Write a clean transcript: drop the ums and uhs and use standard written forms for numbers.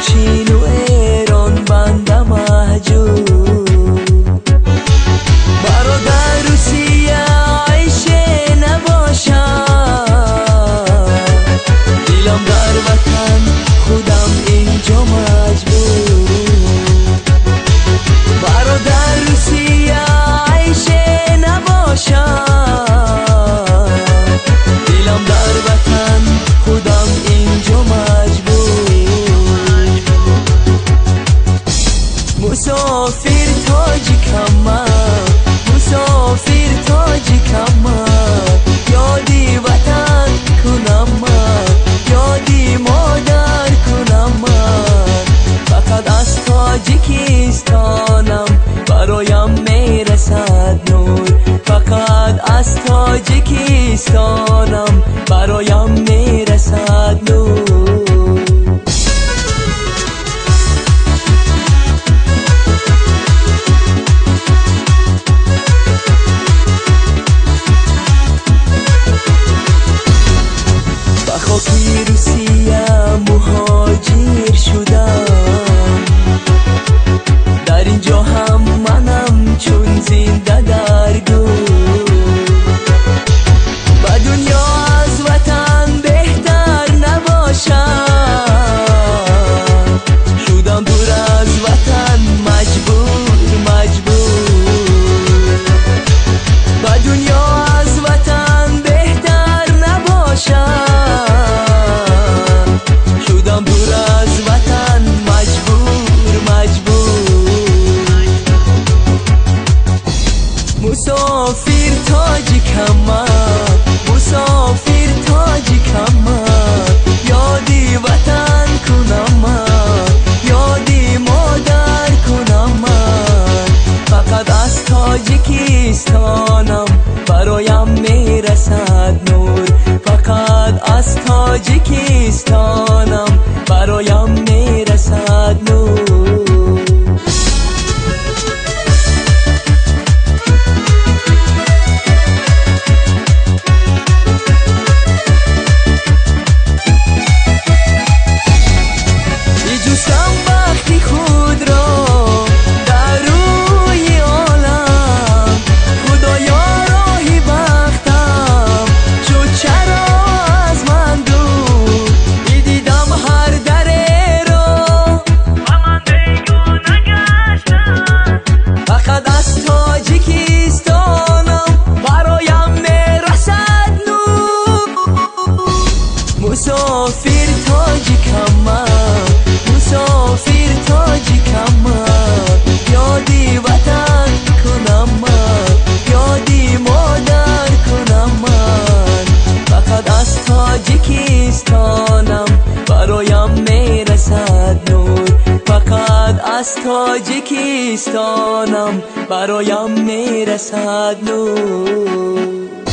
Чину Эрон банда маҳҷур. Бародар Русия айше набошад, дилам дар ватан худам инҷо маҷбур. Бародар Русия айше набошад, дилам дар ватан худам инҷо маҷбур. Мусофир тоҷикама, мусофир тоҷикама, ёди ватан кунама, ёди модар кунама. Фақат аз Тоҷикистонам бароям мерасад нур, фақат аз Тоҷикистонам бароям мерасад нур. Ба хоки Русия муҳоҷир шудам, дар инҷо ҳам манам чун зинда дар гӯр. Ба дунё аз ватан беҳтар набошад, шудам дур аз ватан маҷбур, маҷбур. Ба дунё аз ватан беҳтар набошад, шудам дур аз ватан маҷбур, маҷбур. Мусофир тоҷикама, мусофир тоҷикама, ёди ватан кунама, ёди модар кунама. Фақат аз Тоҷикистонам бароям мерасад нур, фақат аз Тоҷикистонам бароям мерасад нур. Биҷустам бахти худро дар рӯи олам, Худоё роҳи бахтам шуд чаро аз ман дур. Бидидам ҳар дареро ва ман бегона гаштам, фақат аз Тоҷикистонам бароям мерасад нур. Мусофир тоҷикама, мусофир тоҷикама, ёди ватан кунама, ёди модар кунама. Фақат аз Тоҷикистонам бароям мерасад нур, фақат аз Тоҷикистонам бароям мерасад нур.